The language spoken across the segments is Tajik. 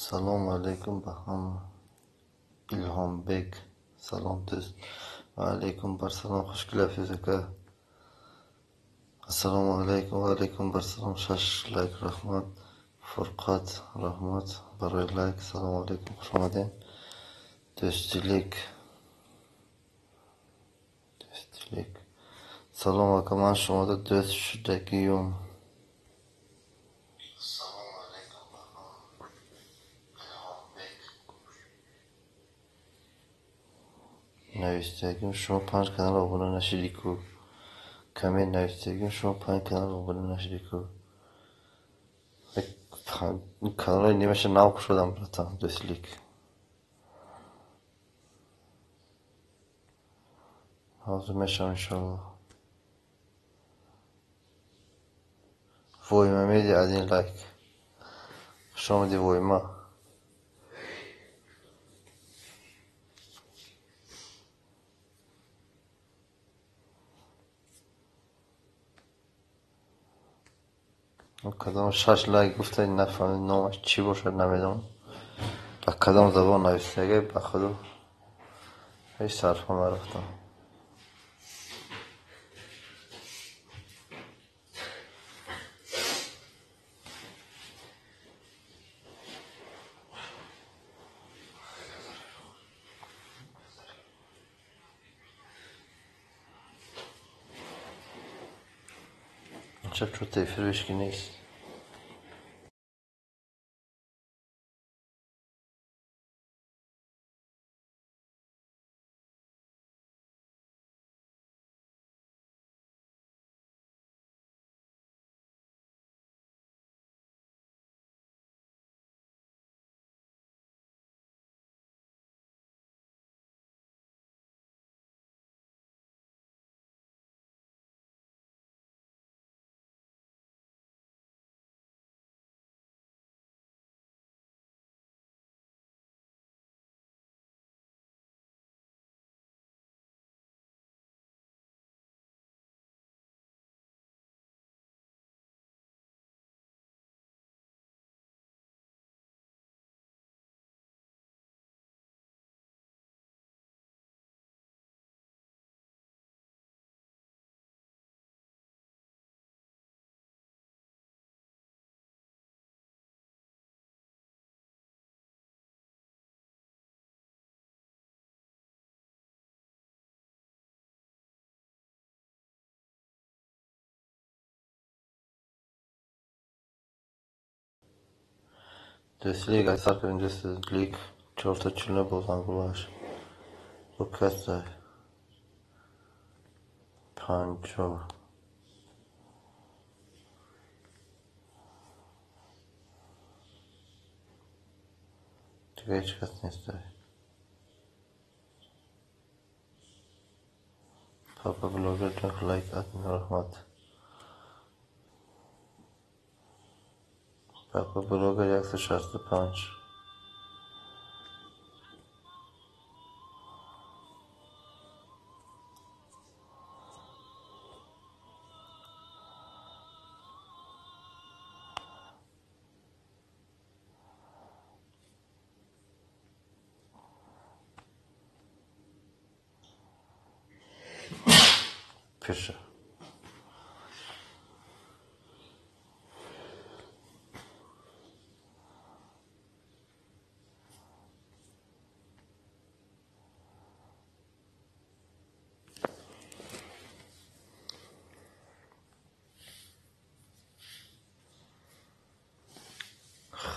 Салому алейкум ба ҳама. Илҳомбек, салом дӯст. Ва алейкум барсалом, хуш келабсиз, ака. Ассалому алайкум, ва алейкум барсалом. Шаш лайк, раҳмат. Фурқат, раҳмат барои лайк. Салому алейкум, хуш омадем. Дӯстилик, дӯстилик. Салом, ака, ман шумода дӯст шудагиюм. Салому алейкум ба ҳама. Илҳомбек. Навиштагим, шумо панҷ канал обуна нашидӣ ку. Коммент навиштагим, шумо панҷ канал обуна нашидӣ ку. Каналҳои нимаша нав кушодам, братан, дӯстлик. Ҳозир мешавам, иншоаллоҳ. Войма меди один лайк. Хуш омадӣ, Войма. Кадом шаш лайк гуфта, нафаҳмид номаш чӣ бошад, намедонам. Ба кадом забон навиштага, ба худо ҳеҷ сарфа нарафтам. Имшаб чӯта эфир ҳечки нест. Дӯстлик, сар кардем, дӯстлик. Чорта чилна бо зангулаш. Бо каса. 50. Дига ҳеҷ кас нест. Папа блогер ҷон, лайк админ, раҳмат. Папа блогер 165. Пиша.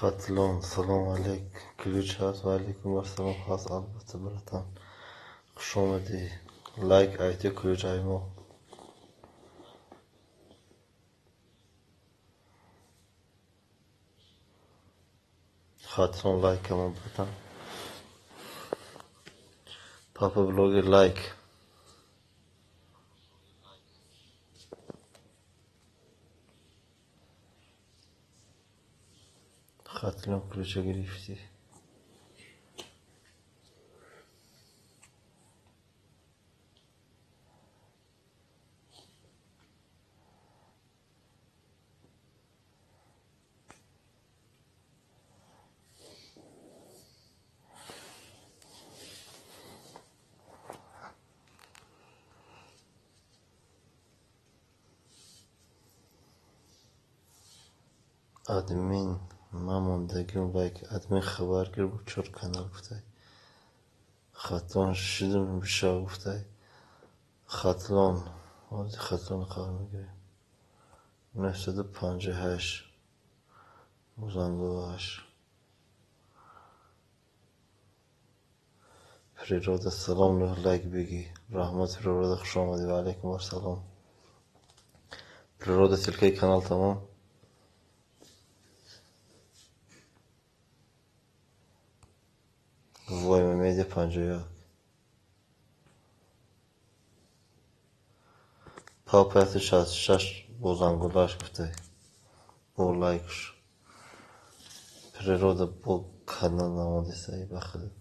Хатлон, салом алейк. Ключ ҳаст, ва алейкум ассалом ҳаст, албатта, братан. Хуш омадӣ. Лайк айти ключ ай мо. Хатлон лайк камон, братан. Папа блогер лайк. Хатлон ключа гирифтӣ. Админ ман мондагим лайк. Админ хабар гир бу чор канал гуфтай. Хатлон шидум бишав гуфтай. Хатлон ҳозир Хатлон хабар мегирем. 958 Бузангулаш. Природа салом, нӯҳ лайк бигӣ. Раҳмат, Природа, хуш омадӣ. Ва алайкум ассалом. Природа, ссылкаи канал тамом. Войма медиа 51. Папа 166 бозангулаш гуфтай. Бо лайкш. Природа бо канал намодисай бахд.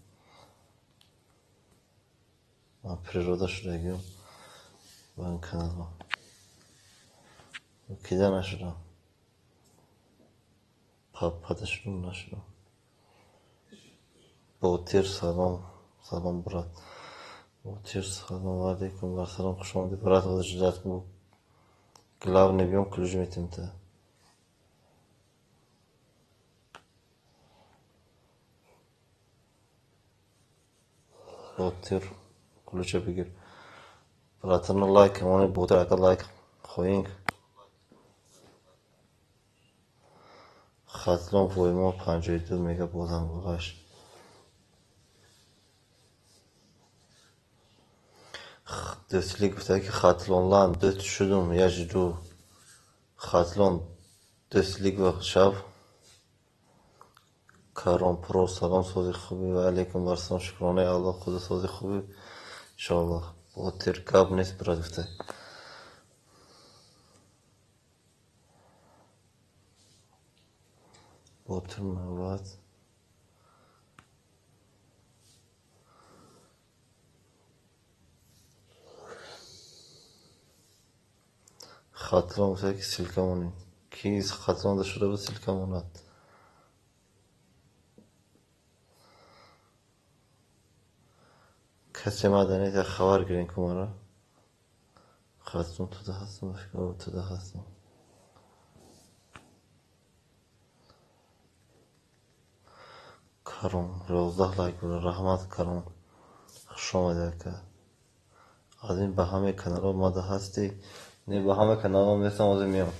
Ман природа шудагим ба ин каналҳо. Кида нашудам. Папада шудам нашудам. Ботир салом, салом брат. Ботир салом алейкум ва салом, хуш омадӣ брат. Ҳозир ждать ку. Главный биём ключ метем та. Ботир ключа бигир. Братана лайк, мони Ботир ака лайк хоҳинг. Хатлон воймо 52 мега бозангулаш. Дӯстлик гуфта ки Хатлонлан дӯст шудум, я жду. Хатлон дӯстлик ва шав. Карон про салом, сози хуби, ва алейкум ассалом, шукронаи Аллоҳ, худо сози хуби иншоаллоҳ. Ботир гап нест брат гуфта. Ботир 90. Хатлон гуфта ки ссылка монед. Ки Хатлонда шуда буд ссылка монад. Касе маданет як хабар гирен ку мара. Хатлон туда ҳастам, туда ҳастам. Карон 11 лайк бура. Раҳмат Карон. Хуш омадӣ ака. Аз ин ба ҳамаи каналҳо мада ҳастӣ. Не ба ҳама каналҳо нестам, ҳозир меом.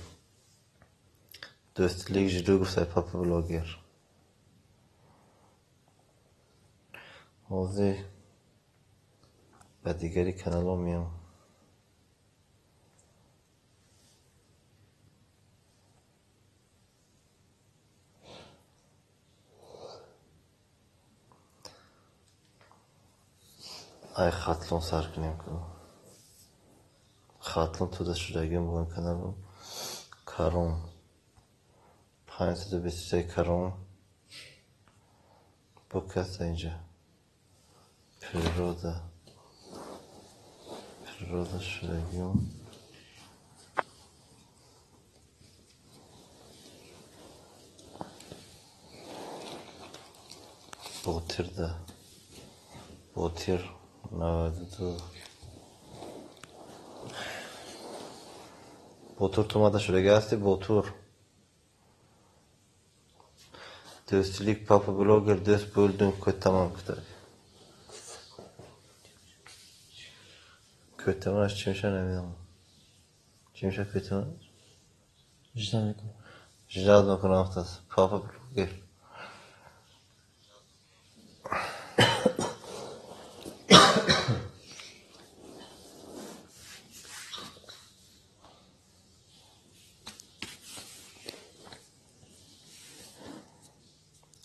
Дӯстлик жду гуфтай папа блогер. Ҳозир ба дигари каналҳо меом. Ай Хатлон сар кунем ку. Хатлон туда шудагим бо ин каналу. Карон 523 Карон. Бо каса инҷа. Природа. Природа шудагим. Ботирда. Ботир 92. Ботур ту мада шудаги ҳасти Ботур. Дӯстлик папа блогер дӯст бӯлдум кӯтамам гуфта. Кӯтамаш чӣ меша намедонам. Чӣ меша кӯтамаш? Ждать мекунам. Ждать мекунам гуфтааст папа блогер.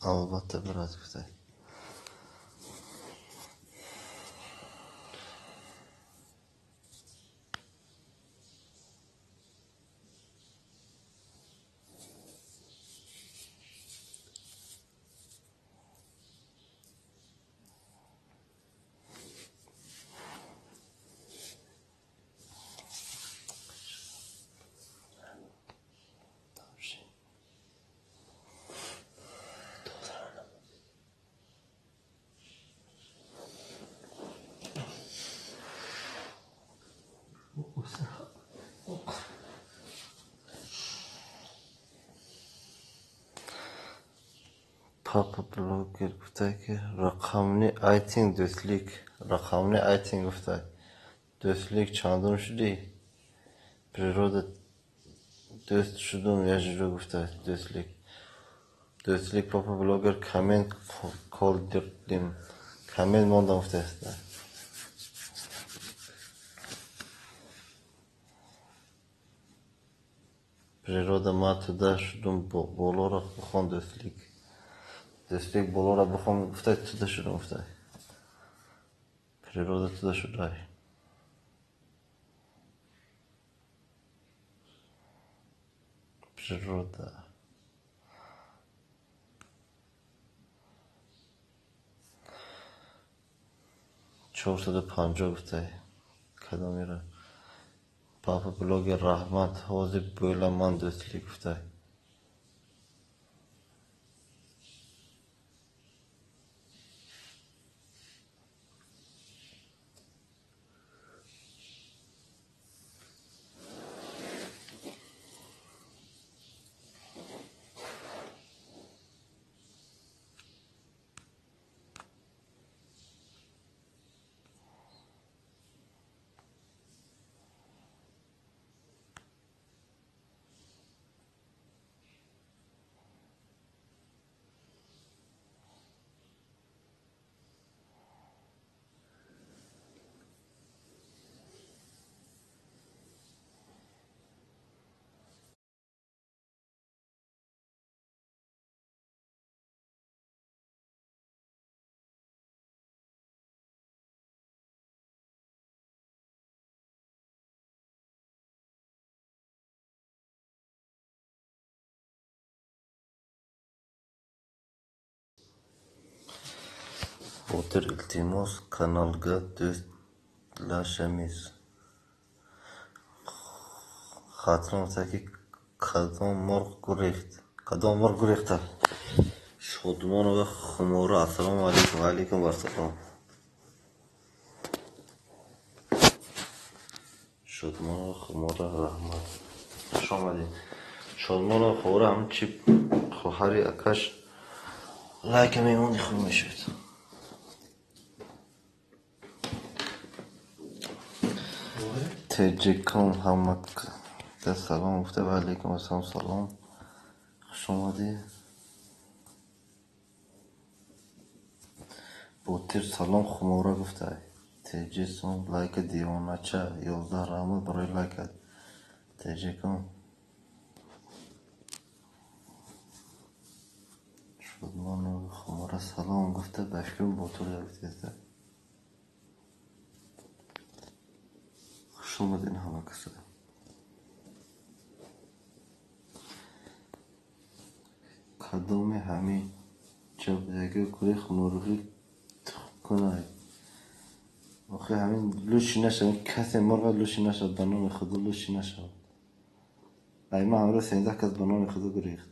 Албатта брат гуфтай. Папа блогер гуфта ки рақамни айтинг дӯстлик, рақамни айтинг гуфта. Дӯстлик чандум шудӣ? Природа дӯст шудум я жиру гуфта дӯстлик. Дӯстлик папа блогер коммент колдирдим. Коммент мондам гуфта. Природа ма туда шудум болоро бихон дӯстлик. Дӯстлик болоро бихон гуфта туда шудум гуфта. Природа туда шудай. Природа. 450 гуфтай. Кадомира? Папа блогер раҳмат, ҳозир бӯламан дӯстлик гуфтай. Ботир илтимос каналга дӯстлашamiz. Хатлон гуфта ки кадом мурғ гурехт? Кадом мурғ гурехта? Шодмонова Хумора ассалому алайкум. Ва алайкум вассалом. Шодмонова Хумора раҳмат. Хуш омадед. Шодмонова Хумора ҳам чи хоҳари акаш лайка мемонди хуб мешуд. Теҷикон ҳамада салом гуфта ва алайкум ассалом салом. Хуш омадед. Ботир салом Хумора гуфта. Теҷисон лайка девонача 11 раҳмат барои лайкат. Теҷикон. Шодмонова Хумора салом гуфта ба фикрам Ботир гуфта. Хуш омадед ҳама каса. Кадоме ҳамин ҷабдаги гурехт мурғи тухм кунад. Охи ҳамин лӯши нашавад, касе мурға лӯши нашавад, ба номи Худо лӯши нашавад. Ай ман ҳамроҳ 13 кас ба номи Худо гурехт.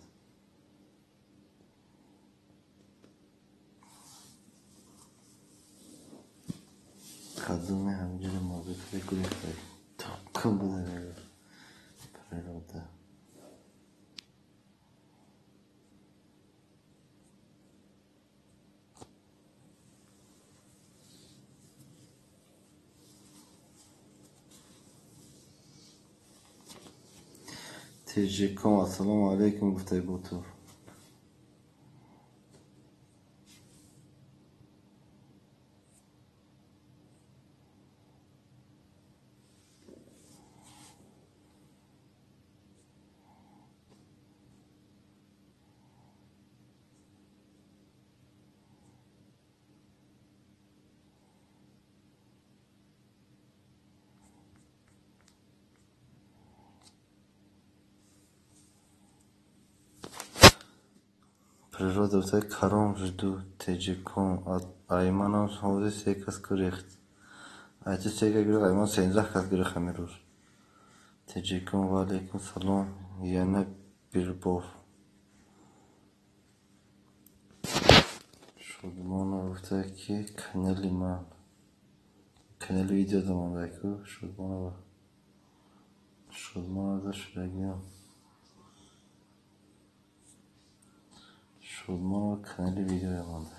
Кадоме ҳаминҷоро мурғи гурехта. Тухм буда мегӯяд. Природа. Теҷикон ассалому алайкум гуфтай Ботур. Природа гуфта каром жду теҷикон. Айманам ҳозир се кас гурехт. Ай ту се кас гурехт, айман 13 кас гурехт ҳамин рӯз. Теҷикон ва алайкум салом. Яна бирбор. Шодмонова гуфта ки канали ман. Канали видео дамонда ку Шодмонова. Шодмонова шудагиам. Шодмонова канали видеоя монда.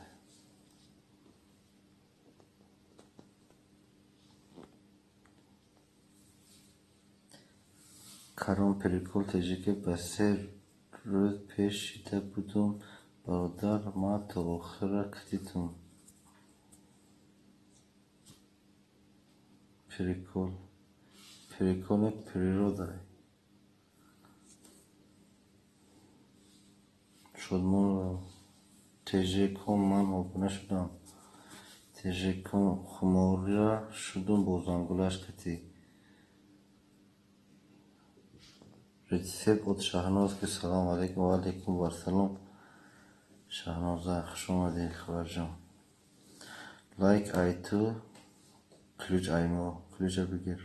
Каром прикол таҷике ба се рӯз пеш шида будум, бародар, ман то охира катитум. Прикол. Приколе природа. Шодмонова ТЖ-ком ман обуна шудам. ТЖ-ком хумора шудум бо зангулаш катӣ. Рецепт от Шаҳноз ки салом алейкум ва алейкум вассалом. Шаҳноза, хуш омадед, хоҳарҷон. Лайк ай ту, ключ ай мо, ключа бигир.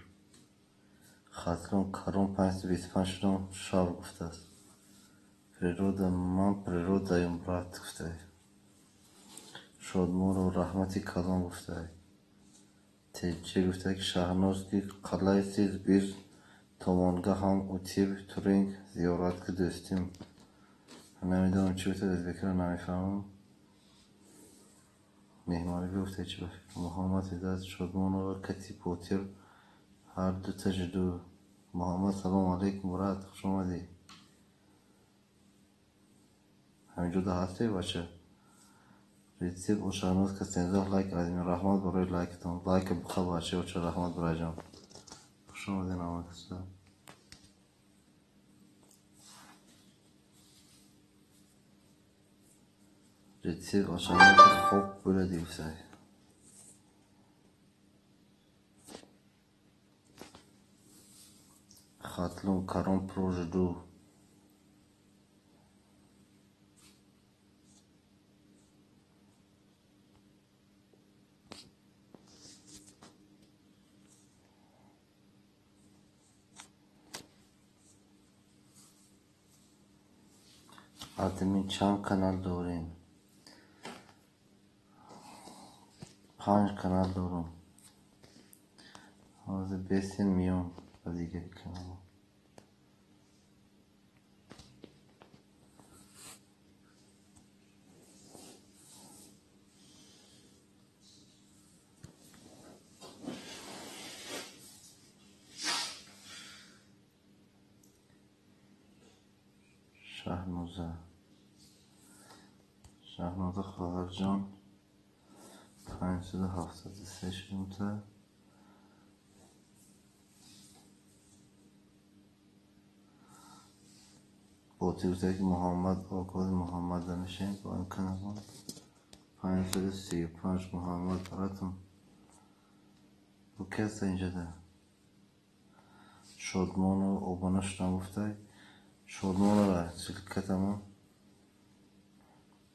Хатлон Каром 525 шудам, шав гуфтааст. Природа, ман природаем, брат, гуфтай. Шодмонов раҳмати калон гуфтай. Теҷе гуфтай ки Шаҳноз ки қалайсиз бир томонга ҳам утиб туринг зиёратки дӯстим. Намедонам чӣ гуфта, ӯзбекиро намефаҳмам. Меҳмонӣ гуфта чӣ ба фикр. Муҳаммад Ҳидоят Шодмонова кати Ботир ҳар дута жду. Муҳаммад салом алейкум, брат, хуш омадӣ. Ҳаминҷода ҳастед, бача? Рецепт о Шаҳноз ка 13 лайк аз мин. Раҳмат барои лайктон. Лайка буха, бача, оча, раҳмат, бираҷон. Хуш омадед ҳамакаса. Рецепт о Шаҳноз ка хоб bo'лади гуфтай. Хатлон Каром про жду. Админ чанд канал дорем? 5 канал дорам. Ҳозир бесен миён ба дигари каналҳо. Шаҳноза. Шаҳноза хоҳарҷон 573 шудумта. Ботир гуфта ки Муҳаммад Оғози Муҳаммад мешавем бо ин каналҳо. 535 Муҳаммад братум. Бу каста инҷода? Шодмонов обуна шудам гуфтай. Шодмонова ссылкатамон.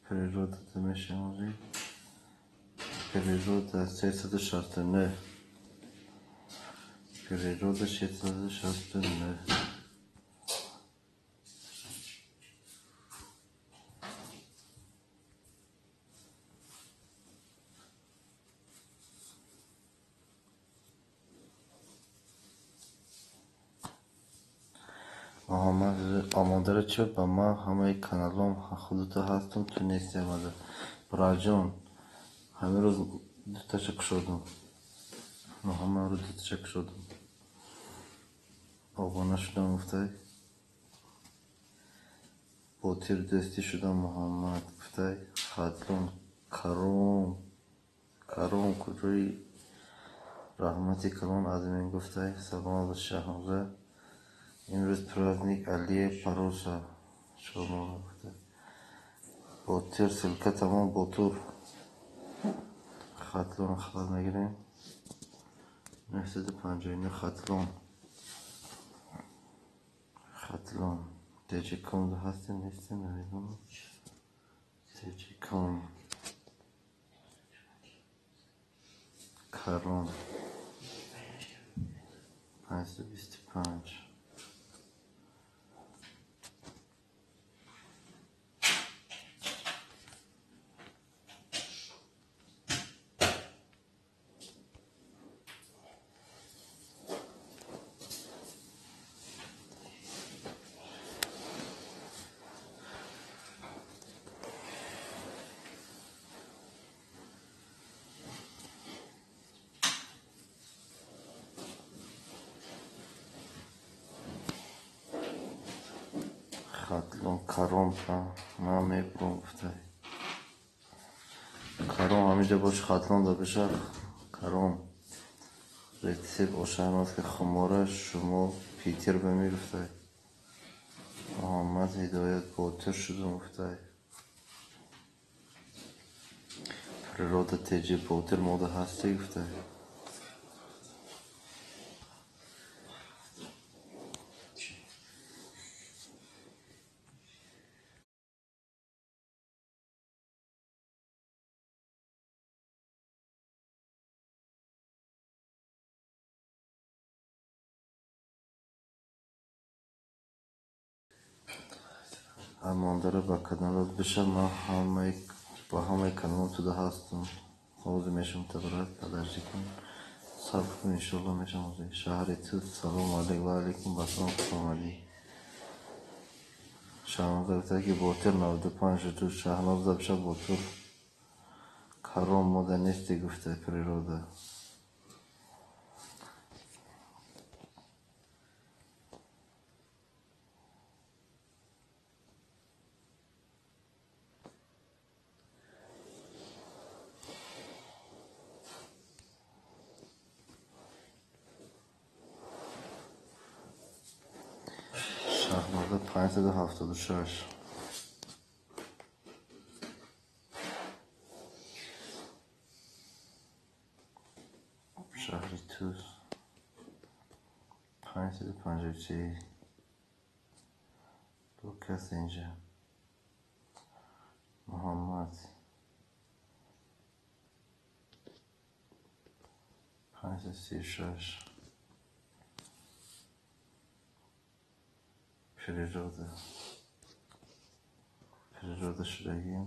Природа мешавем ҳозир. Природа 369. Природа 669. Муҳаммад омодаро чӣ ба ман ҳамаи каналҳом худуто ҳастам, ту нести омада. Бираҷон, ҳамин рӯз дуташа кушодум. Муҳаммад рӯз дуташа кушодум. Обуна шудам гуфтай. Ботир дӯстӣ шудам Муҳаммад гуфтай. Хатлон Каром Каром куҷои раҳмати калон админ гуфтай. Саломат бош Шаҳноза. Имрӯз праздник Алие Пароса. Шодмонов гуфтай. Ботир ссылка тамом Ботур. Хатлон хабар мегирем. 959 Хатлон. Хатлон. Теҷиком ҳастем нестем намедонам. Теҷиком. Каром. 525. Хатлон Каром ман мебурам гуфтай. Каром ҳамиҷа бош, Хатлон да биша. Каром рецепт ошаҳноз ки хумора шумо Питер ба мегуфтай. Муҳаммад Ҳидоят ботир шудум гуфтай. Природа теҷи ботир мода ҳастӣ гуфтай. Ҳамондара ба каналот биша, ман ба ҳамаи каналот туда ҳастам. Ҳозир мешам табрат, подожди кун. Сабр кун, иншоалло мешам ҳозир. Шаҳри Туз, салом алейк ва алейкум ассалом, хуш омадӣ. Шаҳноза гуфта ки Ботир 95 шуд. Шаҳноза биша Ботир. Каром мода нести гуфта природа. Шаҳноза 576. Шаҳри Туз 553. Бо кас инҷа? Муҳаммад 536. Природа. Природа шудагим.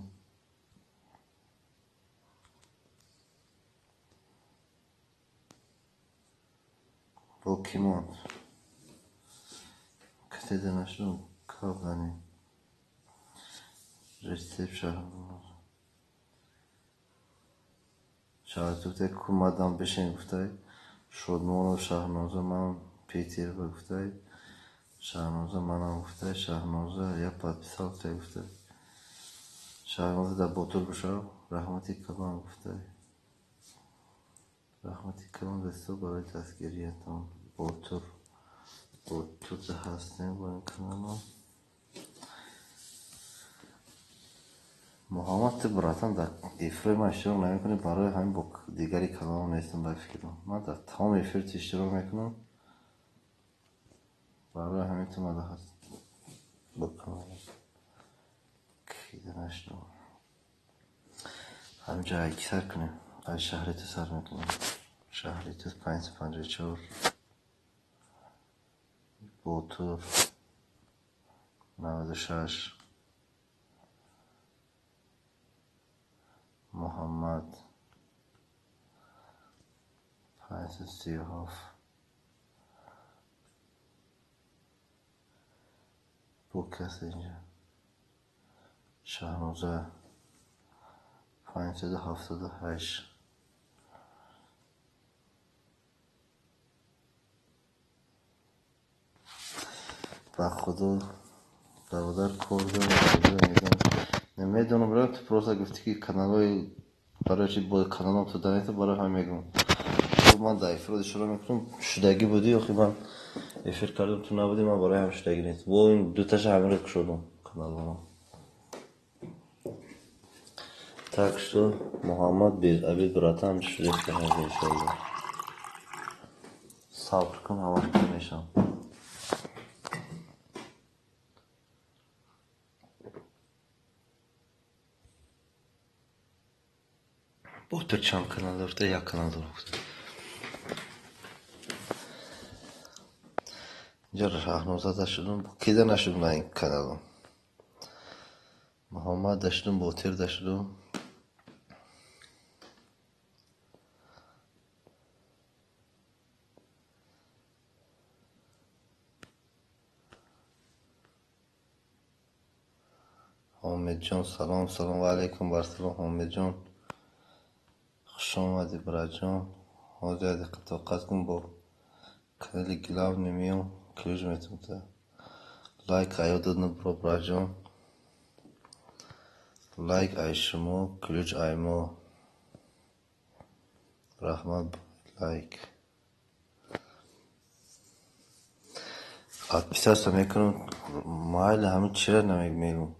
Бо кӣ монд? Касе да нашудум, кап занем. Рецепт шаҳрноза. Шаҳрту гуфтай ку мадам бишин гуфтай. Шодмонов Шаҳноза ман Питер ба гуфтай. Шаҳноза манам гуфтай. Шаҳноза я подписал гуфтай гуфтай. Шаҳноза дар Ботур бишав, раҳмати калон гуфтай. Раҳмати калон дӯсто барои дастгириятон. Ботур. Ботурда ҳастем бо ин каналам. Муҳаммад ту братан дар эфири ман иштирок намекунӣ, барои ҳамин бо дигари каналам нестам ба фикрам. Ман дар тамоми эфири ту иштирок мекунам. Барои ҳамин ту мада ҳаст бо каналам. Кида нашудам. Ҳаминҷа ки сар кунем. Аз шаҳри ту сар мекунем. Шаҳри ту 554. Ботур 96. Муҳаммад 537. Бо кас инҷа? Шаҳноза 578. Ба худо бародар кор дорам, намедонам, барои ту просто гуфтӣ ки каналҳои барои чи бо каналам ту данета, барои ҳамин мегӯям. Ман дар эфирот иштирок мекунам, шудагӣ будӣ, охи ман эфир кардам, ту набудӣ, ман барои ҳамин шудагӣ нест. Бо ин дуташа ҳамин рӯз кушодам каналҳоро. Так что Муҳаммад без обид братан шудеста ҳозир иншоалло. Сабр кун, ҳамаш мешавам. Ботир чанд канал дорад? Як канал дорад. Инҷа Шаҳноза дашудум, кида нашудум на ин каналам. Муҳаммад дашудум, Ботир дашудум. Ҳомидҷон салом, салом ва алайкум вассалом Ҳомидҷон. Хуш омадӣ братҷон. Ҳозир як дақиқа тоқат кун, бо канали главный меом, ключ метавон. Лайк аёдат набро, браҷон. Лайк ай шумо, ключ ай мо. Раҳмат, лайк. Отписаться мекунам, майли, ҳамин чира намегӯм.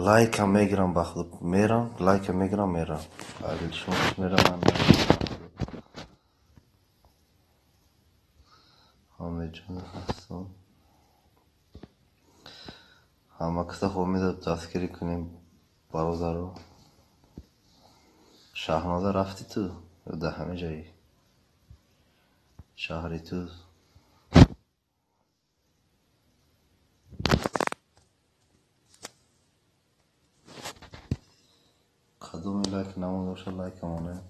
Лайкам мегирам, ба худ мерам, лайкам мегирам, мерам. Агар шумо мерам, ман ҳомиҷон ҳастам. Ҳама каса ҳомида дастгирӣ кунем, бародаро. Шаҳноза, рафти ту ё дар ҳамин ҷои шаҳри ту? Кадоми лайк намонда бошад, лайка монем.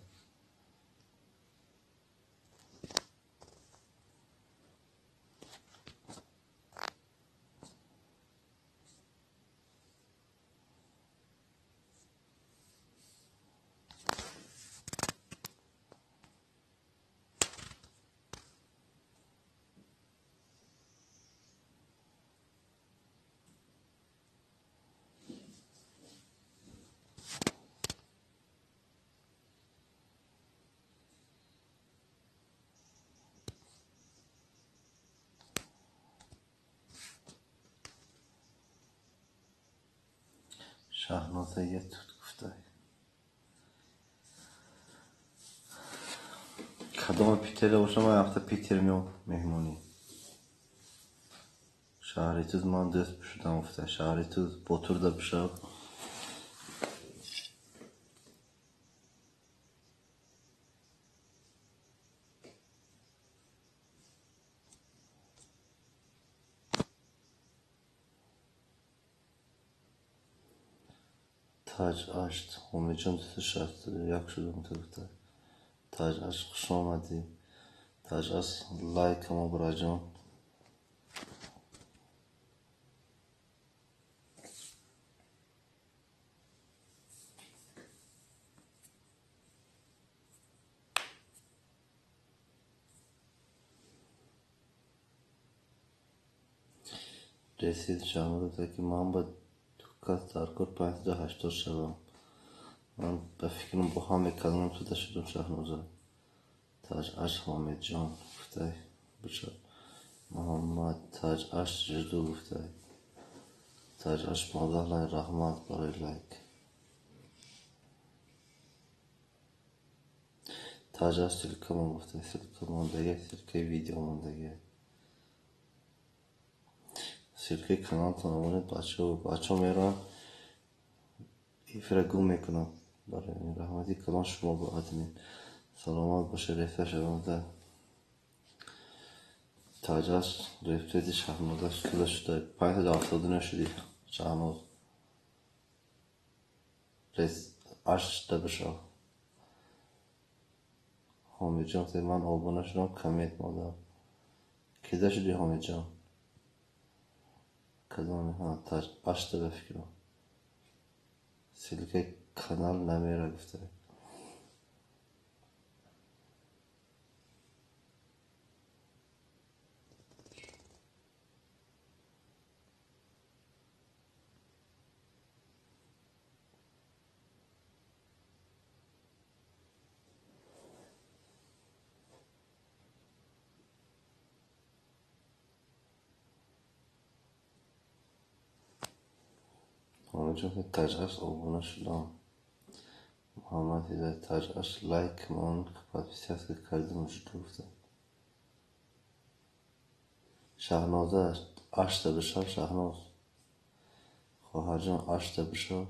Шаҳноза як тут гуфтай. Кадома Питере бошам, ман ҳафта Питер меом меҳмонӣ. Шаҳри Туз ман дӯст шудам гуфтай. Шаҳри Туз Ботурда бишав. Таҷ ашт Ҳомиҷон 261 шудам ту гуфтай. Таҷ ашт, хуш омадӣ. Таҷ ашт, лайкамо, браҷон. Расид Шаҳноза гуфта ки ман ба кас даркор 580 шавам. Ман ба фикрам бо ҳам мекардам, туда шудам, Шаҳноза. Таҷ ашт Ҳомиҷон гуфтай бишав. Муҳаммад Таҷ ашт жду гуфтай. Таҷ ашт 15 лайк, раҳмат барои лайк. Таҷ ашт ссылка мон гуфтай, ссылка мондагӣ, ссылкаи видео мондагӣ. Ссылкаи каналтон монед, бачаҳо, бачаҳо мераванд, эфира гум мекунанд. Барои раҳмати калон шумо бо админ. Саломат бошед, рефта шаванда. Таҷ ашт рефтеди Шаҳноза туда шуда. 579 шуди, Шаҳноз. Рес ашта бишав. Ҳомиҷон, ман обуна шудам, коммент мондам. Кида шуди, Ҳомиҷон? Кадоми? Ҳа, Таҷ ашта ба фикрам. Ссылкаи канал намера гуфта. Ҳомиҷон, Таҷ ашт обуна шудам. Муҳаммад Ҳидоят, Таҷ ашт лайк мон, подписаться кардем, жду гуфта. Шаҳноза ашта бишав, Шаҳноз. Хоҳарҷон, ашта бишав.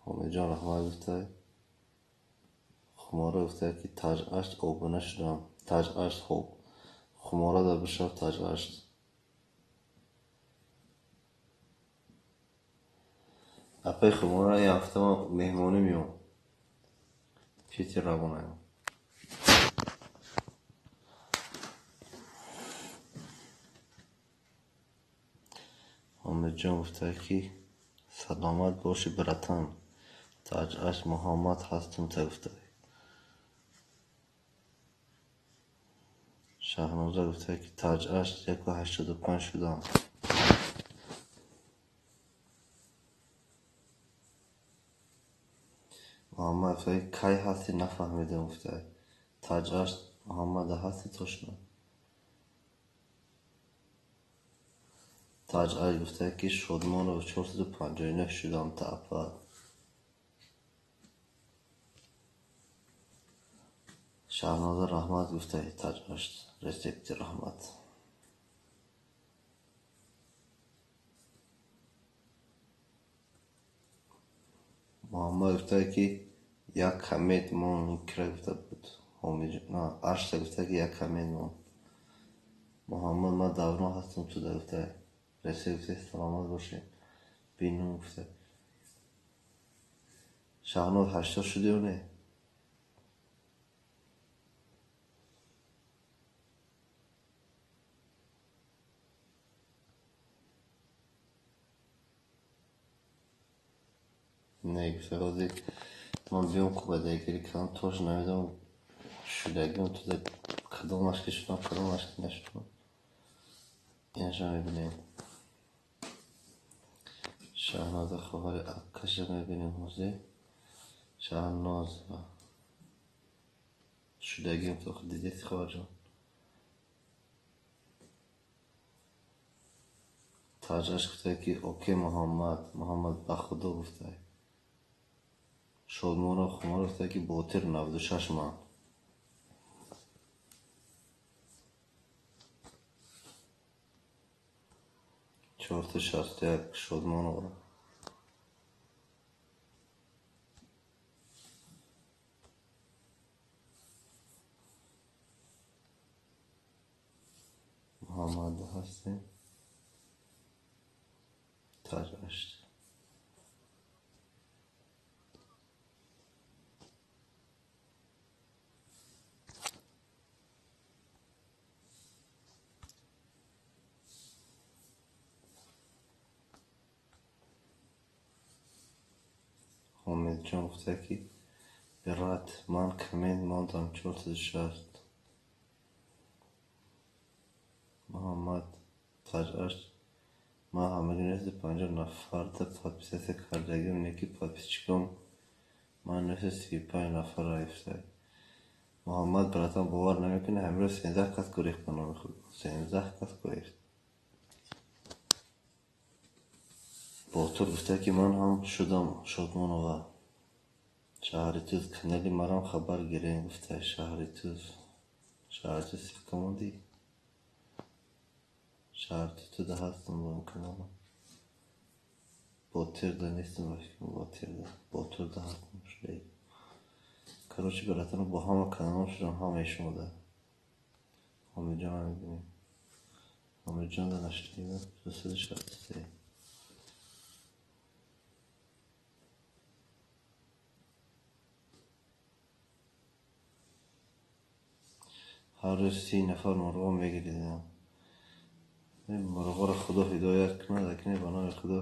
Ҳомиҷон раҳмат гуфтай. Хумора гуфтай ки Таҷ ашт обуна шудам. Таҷ ашт хоб. Хумора да бишав, Таҷ ашт. Апаи Хумора, ин ҳафта ман меҳмонӣ меом. Питер равонаем. Ҳомиҷон гуфта ки саломат бошӣ, братан. Таҷ ашт Муҳаммад ҳастам та гуфта. Шаҳноза гуфта ки таҷаш 1,85 шудам. Муҳаммад гуфта ки кай ҳастӣ нафаҳмидам гуфта. Таҷаш Муҳаммада ҳастӣ точно? Таҷаш гуфта ки Шодмонов 459 шудам таапа. Шаҳноза раҳмат гуфта таҷаш рецепти раҳмат. Муҳаммад гуфта ки як коммент мон кира гуфта буд. Аршта гуфта ки як коммент мон. Муҳаммад ман даврон ҳастам туда гуфта. Рецепт гуфта саломат бошед. Бинум гуфта. Шаҳноз 80 шуди ё не? Не гуфта ҳозир ман биём кубадагирӣ кардам тош намедонам шудагим туда кадомаш ки шудам кадомаш ки нашудам. Инаша мебинем. Шаҳноза хоҳари аккаша мебинем ҳозир. Шаҳноза шудагим то дидеси хоҳарҷон. Таҷаш гуфта ки оке Муҳаммад, Муҳаммад ба худо гуфта. Шодмонов Хумар гуфта ки Ботир 96 ман. 461 Шодмонова. Муҳаммад ҳастем. Таҷаш. Ҳомидҷон гуфта ки брат ман коммент мондам 460. Муҳаммад таҷаш ман ҳамагӣ 950 нафарда подписаться кардагим, не ки подписчиком ман 935 нафар гуфта. Муҳаммад братан бовар намекунӣ ҳамирӯз 13 кас гурехт ба номи худ. 13 кас гурехт. Ботур гуфта ки ман ҳам шудам Шодмонова. Шаҳри Туз канали марам хабар гирем гуфта. Шаҳри Туз. Шаҳри Туз ссылка мондӣ? Шаҳри Туз туда ҳастам бо он каналам. Ботирда нестам ба фикрам Ботирда. Ботурда ҳастам шуда. Короче братан бо ҳама каналам шудам ҳамаи шумода. Ҳомидҷон мебинем. Ҳомидҷон да нашудем 263. Ҳар рӯз 30 нафар мурғо мегиридам. Мурғоро худо ҳидоят кунад, акне ба номи худо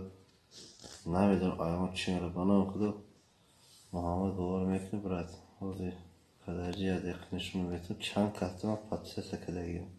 намедонам аямо чӣ мера. Ба номи худо Муҳаммад бовар мекунӣ брат? Ҳозир падарҷи як дақиқа нишон метам чанд касда ман подписаться кардагиам.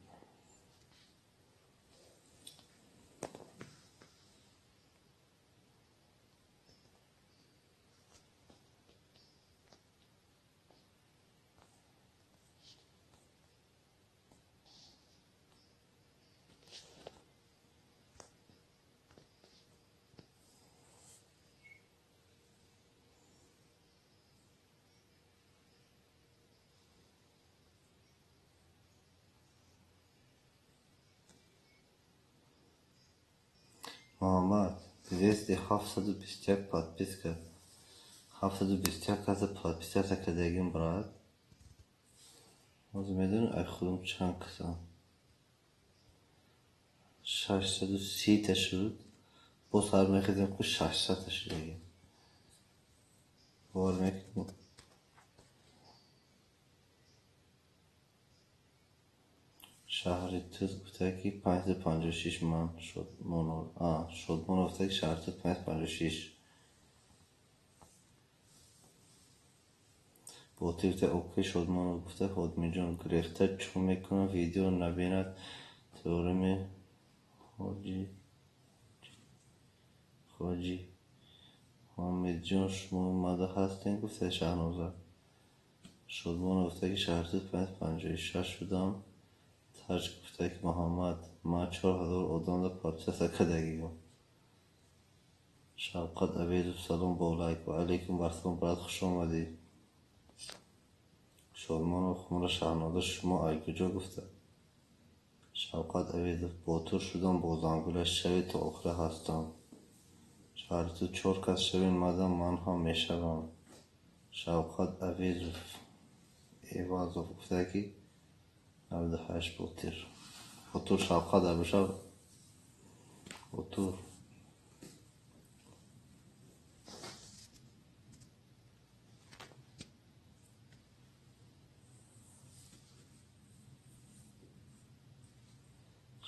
Муҳаммад 271 подписка. 721 каса подписаться кардагим брат. Ҳозир медонӣ ай худам чанд касам? 630 та шуд. Боз ҳар мехезем ку 600 та шудагим. Бовар мекунӣ? Шаҳри Туз гуфта ки 556 ман Шодмонов. Шодмонов гуфта ки шаҳри Туз 556. Ботир гуфта окей. Шодмонов гуфта Ҳодмиҷон гурехта чӯ мекунам, видео набинад. Теореми Хоҷи Ҳомидҷон, шумо омада ҳастем, гуфта Шаҳноза. Шодмонов гуфта ки Шаҳртуз 556 шудам. Таҷ гуфта ки Муҳаммад, ман 4000 одамда подписаться кардагиам. Шавқат Авезов салом бо лайк. Ва алайкум ассалом, брат, хуш омадӣ. Шодмонов хумра Шаҳноза, шумо ай куҷо гуфта. Шавқат Авезов ботур шудам бо зангула, шави то охира ҳастам. Шаҳртуз 4 кас шавем, мадам ман ҳам мешавам. Шавқат Авезов Эвазов гуфта ки 98 ботир. Ботур Шавқат абушав. Ботур.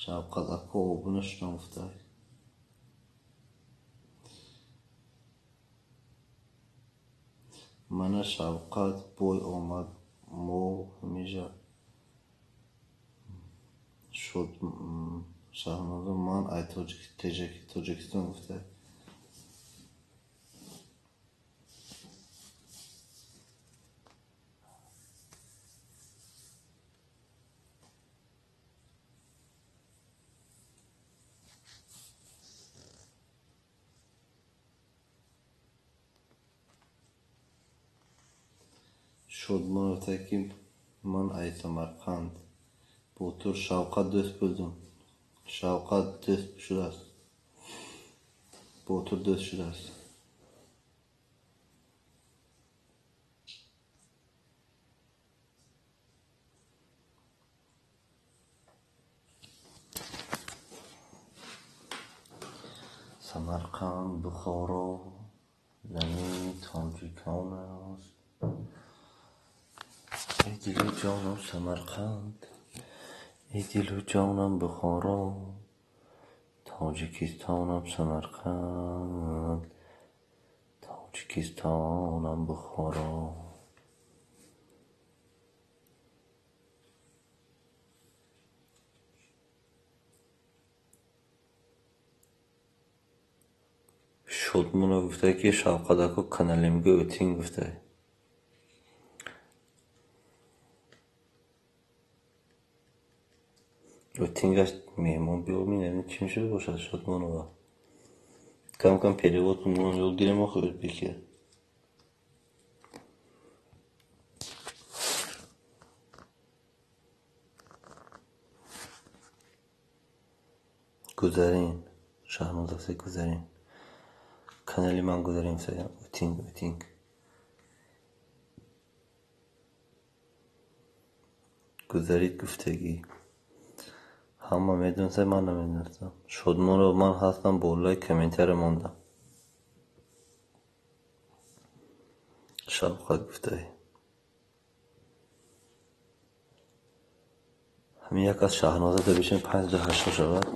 Шавқат ако обуна шудам гуфта. Мана Шавқат бой омад, мо ҳамеша шуд. Шаҳноза ман ай Тоҷикистон гуфта. Шодмон гуфта ки ман ай Самарқанд. Ботур Шавқат дӯст будум. Шавқат дӯст шудааст. Ботур дӯст шудааст. Самарқанд, Бухоро замини тоҷикон аст. Эй дилу ҷонам Самарқанд, эй дилу ҷонам Бухоро, Тоҷикистонам Самарқанд, Тоҷикистонам Бухоро. Шодмонов гуфта ки Шавқат ако каналимга o'ting гуфта. O'tingаш меҳмон биёмин, ҳамин чӣ шуда бошад Шодмонова. Кам-кам перевод кун, ёд гирем охи ӯзбеки. Гузарин, Шаҳноза гуфта гузарин. Канали ман гузарин гуфта, o'ting, o'ting. Гузарид гуфтагӣ. Ҳама медонистанд, ман намедонистам. Шодмонов ман ҳастам, болои комментария мондам. Шавқат гуфтаи. Ҳамин як аз Шаҳноза да бишем 580 шавад.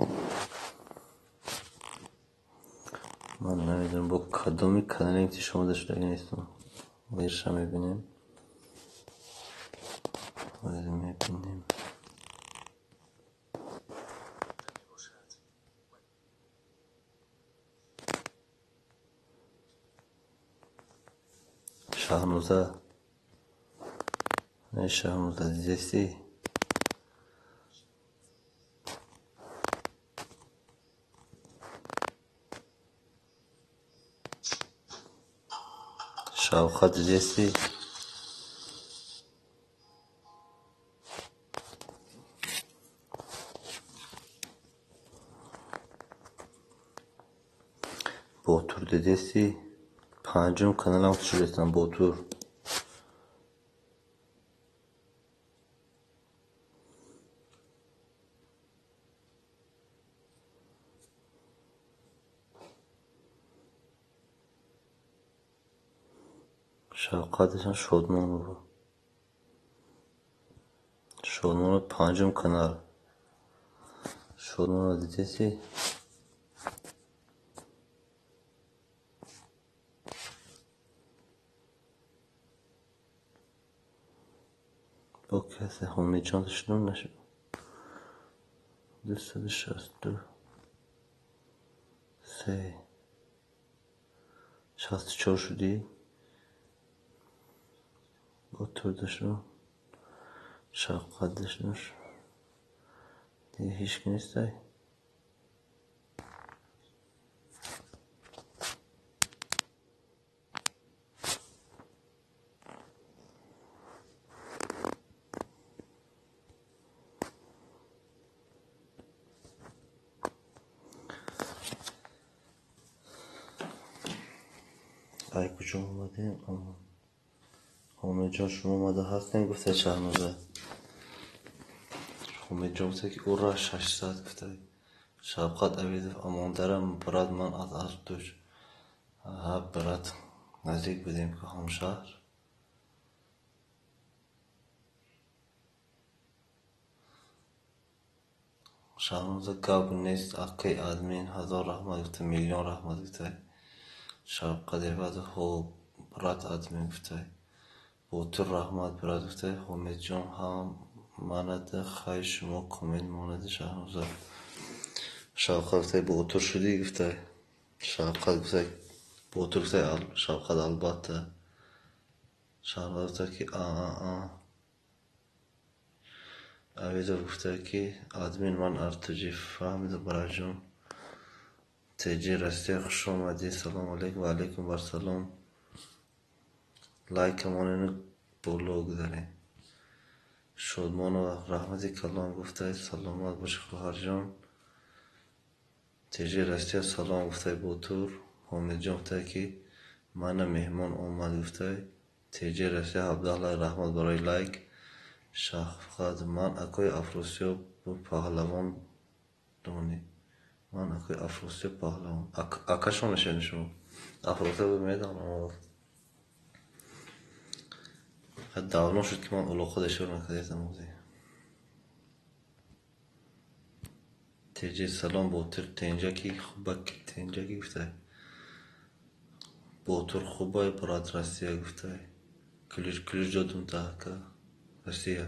Ман намедонам бо кадоми канале ки шумо дашудаги нестам. Верша мебинем. Мебинем. Шаҳноза, Шаҳноза дидестӣ? Шавқат дидестӣ? Ботур дидестӣ? Панҷум каналам шудастам Ботур. Шавқаташон Шодмонова. Шодмонова панҷум канал. Шодмонова дидестӣ? Бо касе Ҳомидҷон шудум нашуд. 262 3 64 шудӣ. Бо турда шудум. Шавқат шудум. Дига ҳеч ки нестай. Ай куҷо омадем? Ҳомидҷон, шумо омада ҳастем, гуфта Шаҳноза. Ҳомидҷон гуфта ки ура 600 гуфта. Шавқат Авидов амондарам брат, ман аз Артуш. Ҳа брат, наздик будем ки ҳамшаҳр. Шаҳноза гап нест, акай админ, ҳазор раҳмат гуфта, миллион раҳмат гуфта. Шавқат Авидов ҳо брат админ гуфта. Ботур раҳмат брат гуфта. Ҳомидҷон ҳам манада хайр, шумо комил монеди Шаҳноза. Шавқат гуфта ботур шудӣ гуфта. Шавқат гуфта ботур гуфта Шавқат албатта. Шаҳноза гуфта ки а. Авидов гуфта ки админ ман Артуҷи фаҳмидам братҷон. Теҷи Россия хуш омадӣ. Салом алейкум. Ва алейкум вассалом. Лайка монену боло гузарем. Шодмонова раҳмати калом гуфта саломат бошӣ хоҳарҷон. Теҷи Россия салом гуфта ботур. Ҳомидҷон гуфта ки мана меҳмон омад гуфта. Теҷи Россия 17 лайк раҳмат барои лайк. Шафқат ман акои Афросиёб паҳлавон донӣ. Ман акои Афросиёб паҳлавон. Акашон мешавед шумо. Афросиёб медонам. Давно шуд ки ман улоқо дешур накардам ози. Теҷи салом ботур тенҷаки хубак тенҷаки гуфта. Ботур хубай брат Россия гуфта. Ключ додум та ака Россия.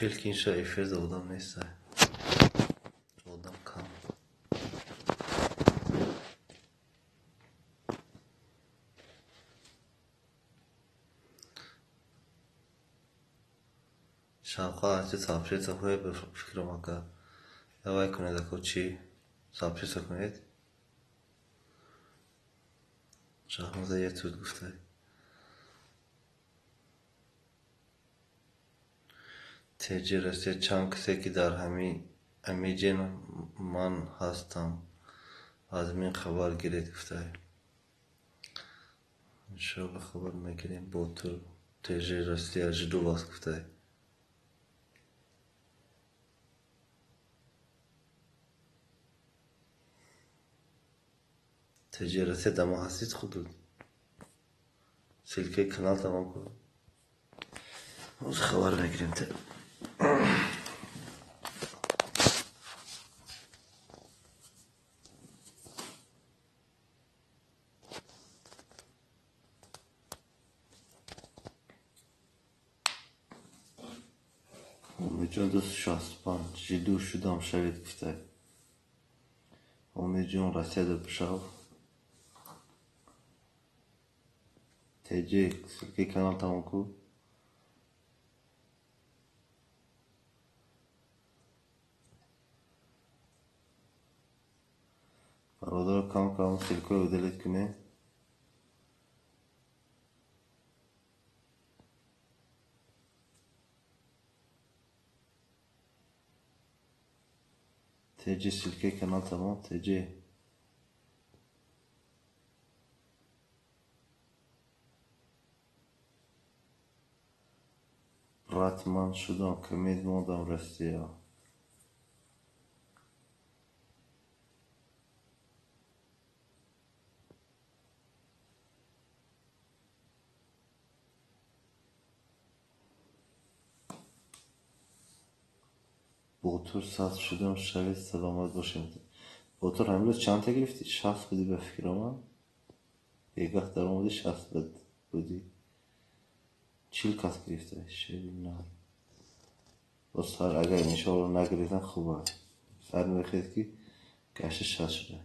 Хел ки инша эфирда одам неста. Одам кам. Шавқат ҳасти сообщение ҳое ба фикрам ака. Давай кунед ако чӣ? Сообщение кунед. Шаҳноза як тут гуфта. Теҷи Россия чанд касе ки дар ҳамиҷен ман ҳастам. Админ хабар гиред гуфта. Иншоалло хабар мегирем. Ботур Теҷи Россия жду вас гуфта. Теҷи Россия дамо ҳастид худуд. Ссылкаи канал тамом кун. Ҳозир хабар мегирем. Ҳомидҷон 265 жиду шудам шавед гуфта. Ҳомидҷон Россияда бишав. Теҷи ссылкаи канал тамом кун. Бародаро кам кам ссылкаро удалить кунед. ТЖ ссылкаи канал тамом ТЖ. Брат, ман шудам коммент мондам Россия. Ботур сад шудам, шавед саломат бошем. Ботур ҳамин рӯз чандта гирифтӣ? 60 будӣ ба фикрам. Бегаҳ даромадӣ 60 будӣ. 40 кас гирифта. Шеви нар. Боз сар агар иншоалло нагирифтан хуб аст. Сар мехед ки гашта 60 шуда.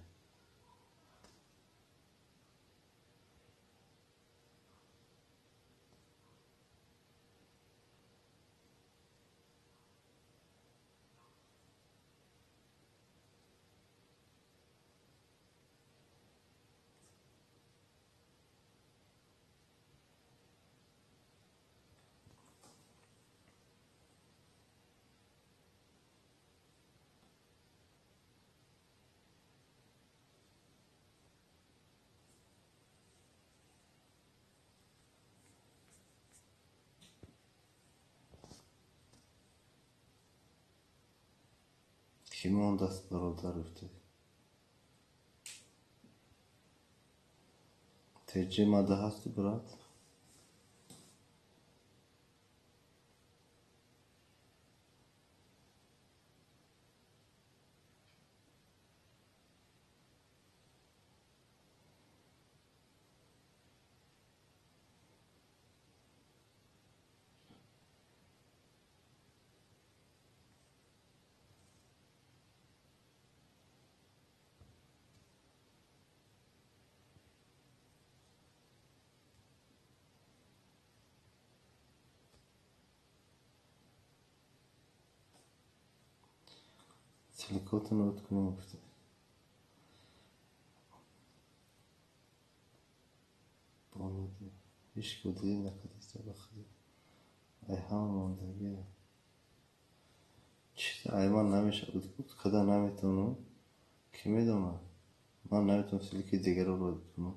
Кӣ мондааст бародар гуфта? ТЖ мада ҳастӣ брат? Ссылкаотонро от кунем гуфта. Ҳеҷ ки дидӣ накардиста ба худо. Ай ҳама мондагӣ. Чиз ай ман намешавад. Када наметавонам. Кӣ медонад? Ман наметавонам ссылкаи дигарро от кунам.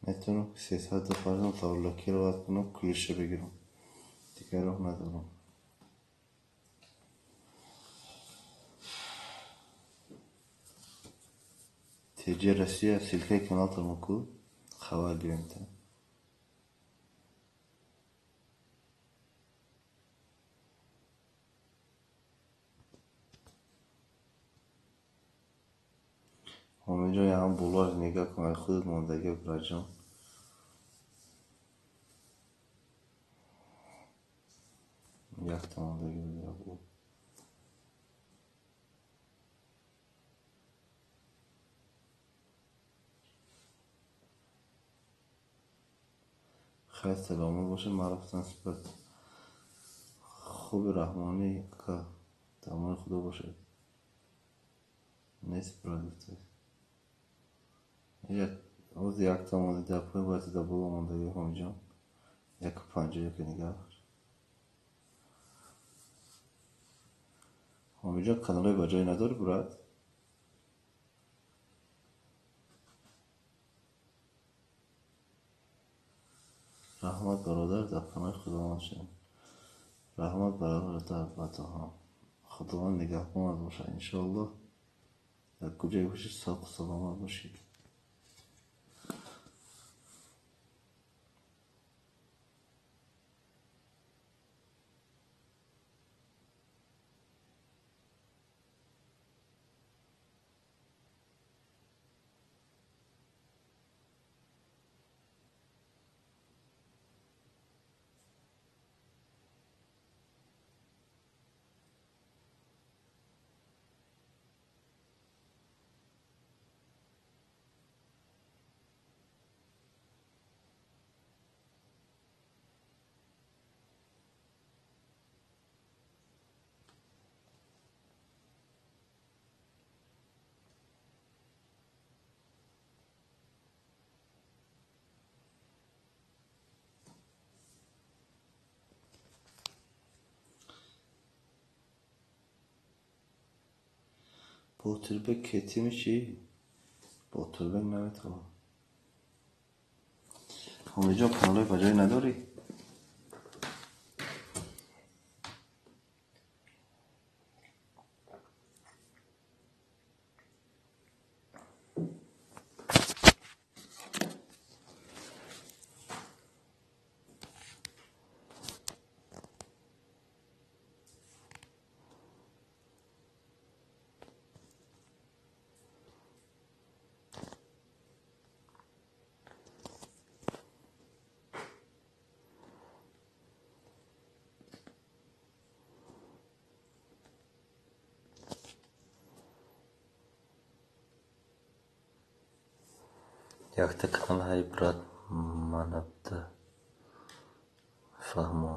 Метавонам ки 300 фарзанд тавлакиро от кунам, кулиша бигирам. Дигар роҳ надорам. ТЖ Россия ссылкаи канал тамом ку хабар биёмта. Ҳомиҷон ям болоаш нигаҳ кун, ай худат мондагӣ братҷон. Якта мондагӣ буда бо. Хайр саломат бошед, ман рафтам сипас. Хуби раҳмонӣ ка тамоми худо бошед. Нест брат гуфта. Оз якта монда дар поин бояд дар боло мондагӣ ҳомиҷон. 1.51 нигаҳ. Ҳомиҷон каналҳои ба ҷой надорӣ брат? Раҳмат бародар, дар паноҳи Худованд шавед. Раҳмат бародар ба ту ҳам. Худованд нигаҳбонат бошад иншоаллоҳ. Дар куҷое бошед савқу саломат бошед. Ботирбек кетими чӣ? Ботирбек наметавонам. Ҳомиҷон, каналҳои ба ҷой надорӣ? Якта канал ҳай, брат, манабда фаҳмо.